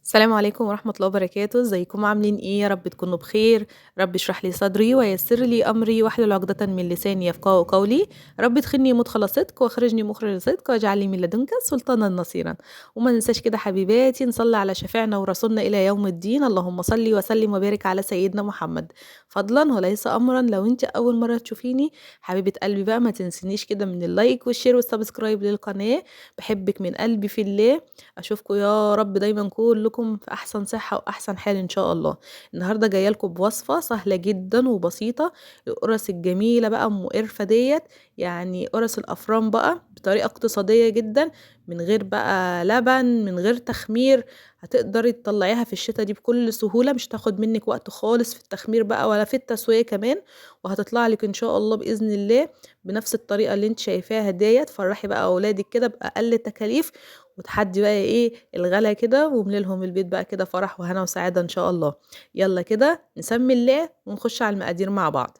السلام عليكم ورحمة الله وبركاته. ازيكم عاملين ايه؟ يا رب تكونوا بخير. رب اشرح لي صدري ويسر لي امري واحلل عقدة من لساني يفقهوا قولي. رب ادخلني مدخل صدق واخرجني مخرج صدق واجعل لي من لدنك سلطانا نصيرا. وما ننساش كده حبيباتي نصلي على شفيعنا ورسولنا الى يوم الدين. اللهم صل وسلم وبارك على سيدنا محمد. فضلا وليس امرا، لو انت اول مرة تشوفيني حبيبة قلبي بقى ما تنسينيش كده من ال like وال share وال subscribe للقناة. بحبك من قلبي في الله. اشوفكم يا رب دايما كلكم في احسن صحة واحسن حال ان شاء الله. النهارده جاية لكم بوصفه سهلة جدا وبسيطة، القرص الجميلة بقى ام قرفه ديت، يعني قرص الافران بقى بطريقة اقتصادية جدا، من غير بقى لبن، من غير تخمير. هتقدري تطلعيها في الشتاء دي بكل سهولة، مش تاخد منك وقت خالص في التخمير بقى ولا في التسوية كمان، وهتطلع لك ان شاء الله باذن الله بنفس الطريقة اللي انت شايفاها ديت. فرحي بقى اولادك كده باقل تكاليف، وتحدي بقى ايه الغلا كده، وملي لهم البيت بقى كده فرح وهنا وسعادة ان شاء الله. يلا كده نسمي الله ونخش على المقادير مع بعض.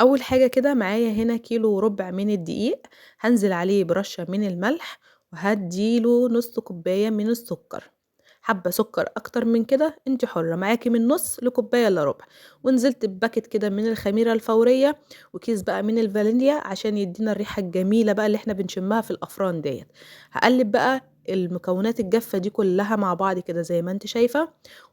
اول حاجة كده معايا هنا كيلو وربع من الدقيق، هنزل عليه برشه من الملح، وهديله نص كوباية من السكر. حبه سكر اكتر من كده انت حره، معاكي من نص لكوبايه الا ربع. ونزلت بباكت كده من الخميره الفورية وكيس بقى من الفانيليا عشان يدينا الريحة الجميلة بقى اللي احنا بنشمها في الافران ديت. هقلب بقى المكونات الجافه دي كلها مع بعض كده زي ما انت شايفه،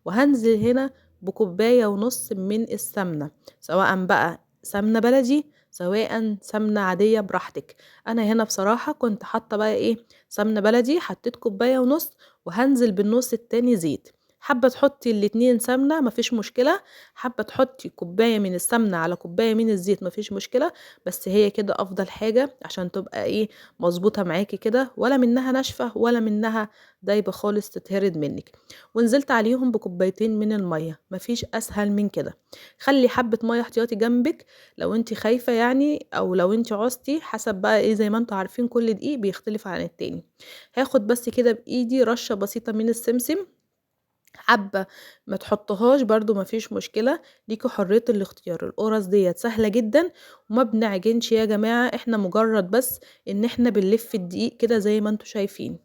وهنزل هنا بكوبايه ونص من السمنة، سواء بقى سمنه بلدي سواء سمنه عادية براحتك. انا هنا بصراحة كنت حاطه بقى ايه سمنه بلدي، حطيت كوباية ونص، وهنزل بالنص التاني زيت. حابة تحطي الاتنين سمنه مفيش مشكلة، حابة تحطي كوباية من السمنة على كوباية من الزيت مفيش مشكلة، بس هي كده افضل حاجة عشان تبقى ايه مظبوطة معاكي كده، ولا منها ناشفة ولا منها دايبه خالص تتهرد منك. ونزلت عليهم بكوبايتين من المية، مفيش اسهل من كده. خلي حبه مية احتياطي جنبك لو انت خايفة يعني، او لو انت عوزتي، حسب بقى ايه زي ما انتوا عارفين كل دقيق بيختلف عن التاني. هاخد بس كده بايدي رشه بسيطة من السمسم، حبة ما تحطهاش برضو مفيش مشكلة، ليكوا حرية الاختيار. القرص ديت سهلة جدا وما بنعجنش يا جماعة، احنا مجرد بس ان احنا بنلف الدقيق كده زي ما انتوا شايفين.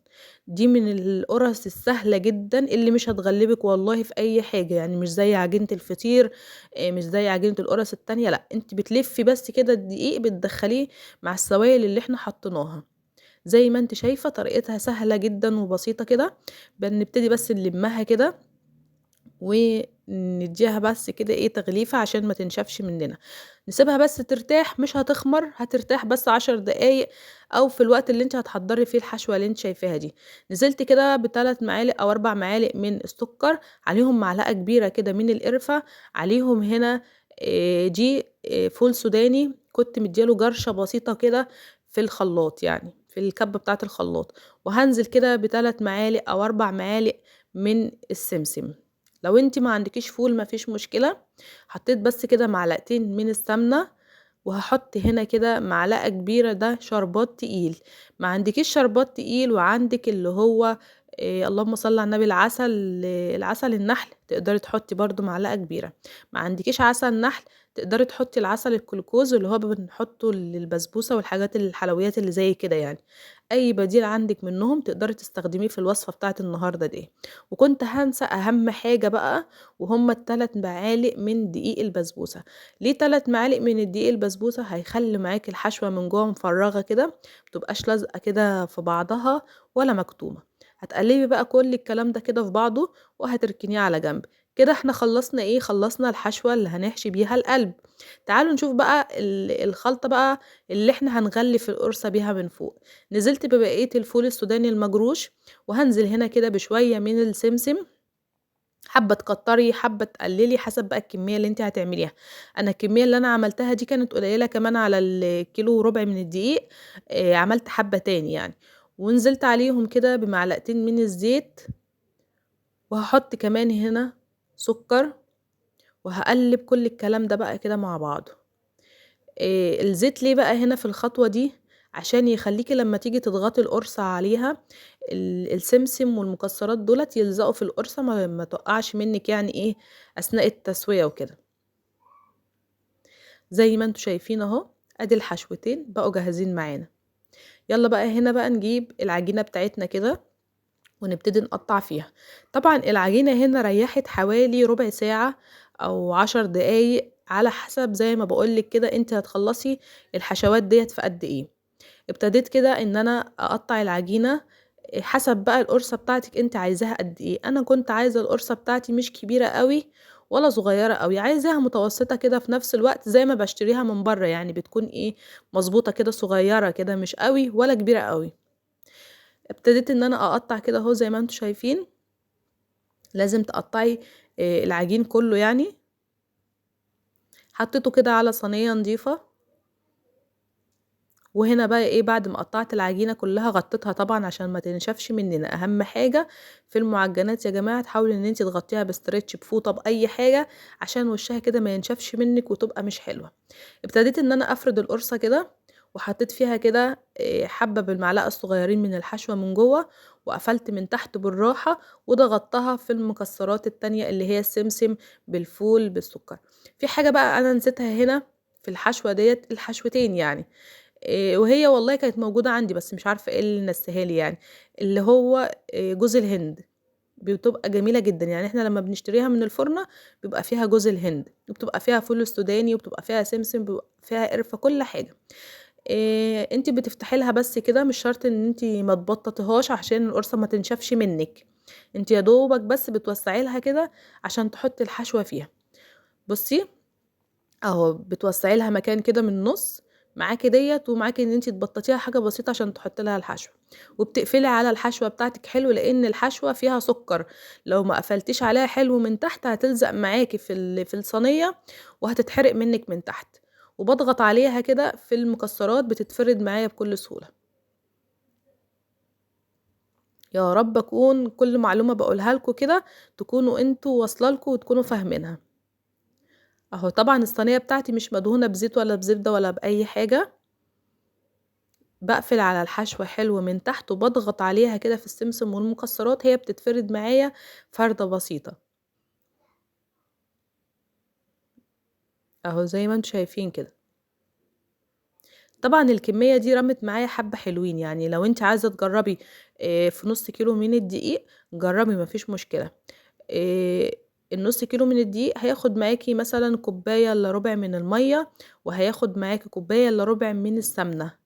دي من القرص السهلة جدا اللي مش هتغلبك والله في اي حاجة، يعني مش زي عجينة الفطير، مش زي عجينة القرص التانية، لا انت بتلفي بس كده الدقيق بتدخليه مع السوائل اللي احنا حطيناها. زي ما انت شايفة طريقتها سهلة جدا وبسيطة كده. بنبتدي بس نلمها كده ونديها بس كده ايه تغليفة عشان ما تنشفش مننا، نسيبها بس ترتاح، مش هتخمر، هترتاح بس 10 دقايق او في الوقت اللي انت هتحضري فيه الحشوة اللي انت شايفاها دي. نزلت كده ب3 معالق او 4 معالق من السكر، عليهم معلقة كبيرة كده من القرفة، عليهم هنا دي فول سوداني كنت مدياله جرشة بسيطة كده في الخلاط، يعني في الكبة بتاعة الخلاط. وهنزل كده ب3 معالق او 4 معالق من السمسم. لو انت ما عندكيش فول ما فيش مشكلة. حطيت بس كده معلقتين من السمنة، وهحط هنا كده معلقة كبيرة ده شربات تقيل. ما عندكيش شربات تقيل وعندك اللي هو إيه اللهم صل على النبي العسل، العسل النحل، تقدري تحطي برضو معلقة كبيرة. ما عندكيش عسل نحل تقدري تحطي العسل الكلوكوز اللي هو بنحطه للبسبوسة والحاجات الحلويات اللي زي كده، يعني اي بديل عندك منهم تقدري تستخدميه في الوصفة بتاعت النهاردة دي. وكنت هنسى اهم حاجة بقى، وهم ال3 معالق من دقيق البسبوسة. ليه 3 معالق من الدقيق البسبوسة؟ هيخلي معاكي الحشوة من جوه مفرغة كده، متبقاش لازقة كده في بعضها ولا مكتومة. هتقلبي بقى كل الكلام ده كده في بعضه وهتركنيه على جنب كده. احنا خلصنا ايه؟ خلصنا الحشوة اللي هنحشي بيها القلب. تعالوا نشوف بقى الخلطة بقى اللي احنا هنغلف القرصة بيها من فوق. نزلت ببقية الفول السوداني المجروش، وهنزل هنا كده بشوية من السمسم. حابة تكتري حابة تقللي حسب بقى الكمية اللي انت هتعمليها. انا الكمية اللي انا عملتها دي كانت قليلة كمان على الكيلو وربع من الدقيق، عملت حبة تاني يعني. ونزلت عليهم كده بمعلقتين من الزيت، وهحط كمان هنا سكر، وهقلب كل الكلام ده بقى كده مع بعضه. الزيت ليه بقى هنا في الخطوة دي؟ عشان يخليكي لما تيجي تضغطي القرصة عليها السمسم والمكسرات دولت يلزقوا في القرصة، ما تقعش منك يعني ايه اثناء التسوية وكده. زي ما انتوا شايفين اهو، ادي الحشوتين بقوا جاهزين معانا. يلا بقى هنا بقى نجيب العجينة بتاعتنا كده، ونبتدي نقطع فيها. طبعا العجينة هنا ريحت حوالي ربع ساعة او 10 دقايق على حسب زي ما بقولك كده انت هتخلصي الحشوات ديت في قد ايه. ابتديت كده ان انا اقطع العجينة حسب بقى القرصة بتاعتك انت عايزاها قد ايه. انا كنت عايزة القرصة بتاعتي مش كبيرة قوي ولا صغيرة قوي، عايزاها متوسطة كده في نفس الوقت زي ما بشتريها من بره، يعني بتكون ايه مظبوطة كده، صغيرة كده مش قوي ولا كبيرة قوي. ابتديت ان انا اقطع كده اهو زي ما انتم شايفين. لازم تقطعي العجين كله يعني. حطيته كده على صينية نظيفة. وهنا بقى ايه بعد ما قطعت العجينة كلها غطيتها طبعا عشان ما تنشفش مننا. اهم حاجة في المعجنات يا جماعة تحاولي ان انت تغطيها ب stretch، بفوطة، باي حاجة عشان وشها كده ما ينشفش منك وتبقى مش حلوة. ابتديت ان انا افرد القرصة كده وحطيت فيها كده حبة بالمعلقة الصغيرين من الحشوة من جوه، وقفلت من تحت بالراحة وضغطتها في المكسرات التانية اللي هي السمسم بالفول بالسكر. في حاجة بقى انا نسيتها هنا في الحشوة ديت، الحشوتين يعني، وهي والله كانت موجودة عندي بس مش عارفة ايه اللي نسيها لي يعني، اللي هو جوز الهند. بتبقى جميلة جدا يعني، احنا لما بنشتريها من الفرنة بيبقى فيها جوز الهند، وبتبقى فيها فول السوداني، وبتبقى فيها سمسم، بيبقى فيها قرفة، كل حاجة. انت بتفتحي لها بس كده، مش شرط ان انت ما تبططيهاش عشان القرصة ما تنشفش منك، انت يا دوبك بس بتوسعي لها كده عشان تحطي الحشوة فيها. بصي اهو بتوسعي لها مكان كده من النص معاكي ديت، ومعاكي ان انت تبططيها حاجة بسيطة عشان تحطي لها الحشوه، وبتقفلي على الحشوه بتاعتك حلو لان الحشوه فيها سكر، لو ما قفلتيش عليها حلو من تحت هتلزق معاكي في الصينية وهتتحرق منك من تحت. وبضغط عليها كده في المكسرات بتتفرد معايا بكل سهولة. يا رب اكون كل معلومة بقولها لكم كده تكونوا انتوا واصله لكم وتكونوا فاهمينها. اهو طبعا الصينية بتاعتي مش مدهونه بزيت ولا بزبده ولا باي حاجة. بقفل على الحشوه حلو من تحت وبضغط عليها كده في السمسم والمكسرات، هي بتتفرد معايا فرده بسيطة اهو زي ما انتم شايفين كده. طبعا الكمية دي رمت معايا حبه حلوين يعني، لو انت عايزه تجربي في نص كيلو من الدقيق جربي مفيش مشكلة. النص كيلو من الدقيق هياخد معاكي مثلا كوباية الا ربع من المية، وهياخد معاكي كوباية الا ربع من السمنة،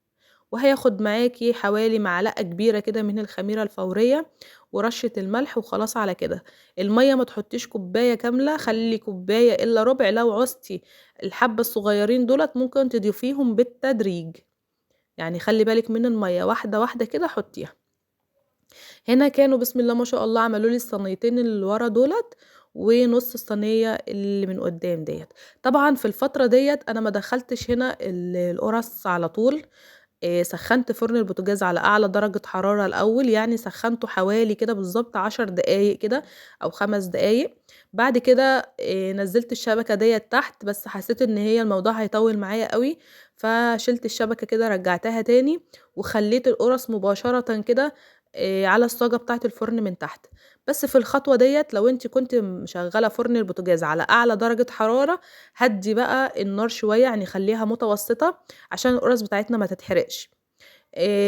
وهياخد معاكي حوالي معلقه كبيرة كده من الخميره الفورية ورشه الملح، وخلاص على كده. المية ما تحطيش كوباية كاملة، خلي كوباية الا ربع. لو عوزتي الحبة الصغيرين دولت ممكن تضيفيهم بالتدريج يعني، خلي بالك من المية واحدة واحدة كده حطيها. هنا كانوا بسم الله ما شاء الله عملوا لي الصينيتين اللي ورا دولت ونص الصينية اللي من قدام ديت. طبعا في الفترة ديت انا ما دخلتش هنا القرص على طول، سخنت فرن البوتاجاز على اعلى درجه حرارة الاول، يعني سخنته حوالي كده بالظبط 10 دقايق كده او 5 دقايق. بعد كده نزلت الشبكة ديت تحت، بس حسيت ان هي الموضوع هيطول معايا قوي، فشلت الشبكة كده رجعتها تاني وخليت القرص مباشرة كده على الصاجه بتاعه الفرن من تحت. بس في الخطوة ديت لو انت كنت مشغله فرن البوتاجاز على اعلى درجه حرارة هدي بقى النار شوية، يعني خليها متوسطه عشان القرص بتاعتنا ما تتحرقش.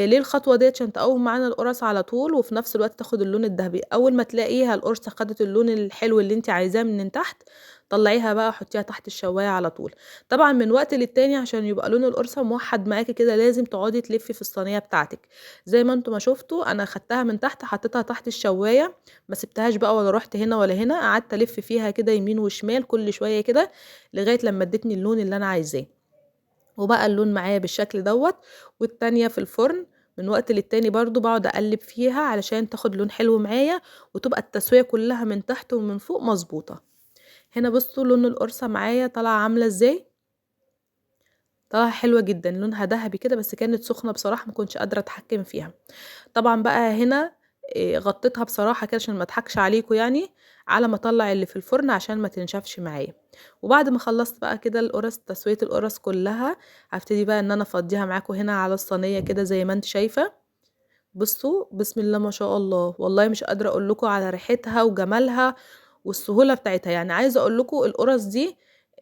ليه الخطوة ديت؟ عشان تقوم معانا القرص على طول وفي نفس الوقت تاخد اللون الذهبي. اول ما تلاقيها القرصه خدت اللون الحلو اللي انت عايزاه من تحت طلعيها بقى حطيها تحت الشوايه على طول. طبعا من وقت للتاني عشان يبقى لون القرصه موحد معاكي كده لازم تقعدي تلفي في الصينية بتاعتك. زي ما انتم ما شفتوا انا خدتها من تحت حطيتها تحت الشوايه، ما سبتهاش بقى ولا رحت هنا ولا هنا، قعدت الف فيها كده يمين وشمال كل شوية كده لغاية لما ادتني اللون اللي انا عايزاه، وبقى اللون معايا بالشكل دوت. والتانية في الفرن من وقت للتاني برضو بقعد اقلب فيها علشان تاخد لون حلو معايا وتبقى التسوية كلها من تحت ومن فوق مظبوطة. هنا بصوا لون القرصة معايا طالعة عاملة ازاي، طالعة حلوة جدا، لونها ذهبي كده، بس كانت سخنة بصراحة ما كنتش قادرة اتحكم فيها. طبعا بقى هنا غطيتها بصراحة كده عشان ما اضحكش عليكم يعني، على ما اطلع اللي في الفرن عشان ما تنشفش معايا. وبعد ما خلصت بقى كده القرص، تسوية القرص كلها، هبتدي بقى ان انا افضيها معاكم هنا على الصينية كده زي ما انت شايفة. بصوا بسم الله ما شاء الله، والله مش قادرة اقول لكم على ريحتها وجمالها والسهولة بتاعتها. يعني عايزة اقول لكم القرص دي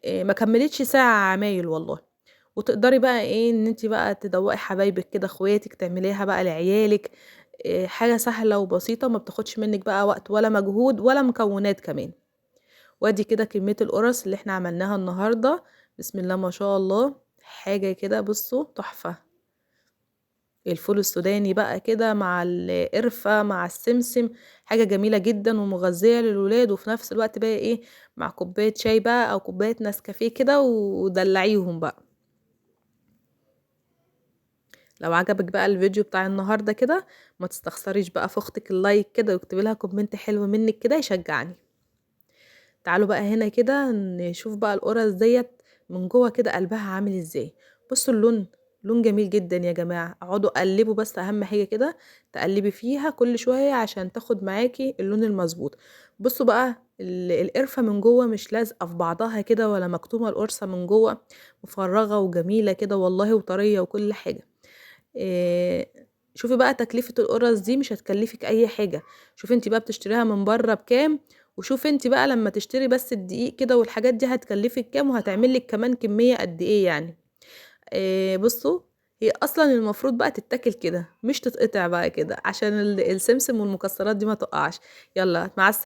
ما كملتش ساعة عمايل والله. وتقدري بقى ايه ان انت بقى تدوقي حبايبك كده، اخواتك، تعمليها بقى لعيالك. حاجة سهلة وبسيطة، ما بتاخدش منِك بقى وقت ولا مجهود ولا مكونات كمان. وادي كده كمية القرص اللي احنا عملناها النهاردة، بسم الله ما شاء الله، حاجة كده بصوا تحفة. الفول السوداني بقى كده مع القرفة مع السمسم، حاجة جميلة جدا ومغذية للولاد، وفي نفس الوقت بقى ايه مع كوباية شاي بقى او كوباية نسكافيه كده، ودلعيهم بقى. لو عجبك بقى الفيديو بتاع النهاردة كده ما تستخسريش بقى في اختك ال like كده، واكتبي لها comment حلو منك كده يشجعني. تعالوا بقى هنا كده نشوف بقى القرص ديت من جوه كده قلبها عامل ازاي. بصوا اللون، لون جميل جدا يا جماعة. اقعدوا قلبوا، بس اهم حاجة كده تقلبي فيها كل شوية عشان تاخد معاكي اللون المظبوط. بصوا بقى القرفة من جوه مش لازقة في بعضها كده ولا مكتومة، القرصة من جوه مفرغة وجميلة كده والله، وطرية وكل حاجة. شوفي بقى تكلفة القرص دي مش هتكلفك اي حاجة. شوفي انتي بقى بتشتريها من بره بكام، وشوفي انتي بقى لما تشتري بس الدقيق كده والحاجات دي هتكلفك كام، وهتعمل لك كمان كمية قد ايه يعني. بصوا هي اصلا المفروض بقى تتاكل كده، مش تتقطع بقى كده، عشان السمسم والمكسرات دي ما تقعش. يلا مع السلامة.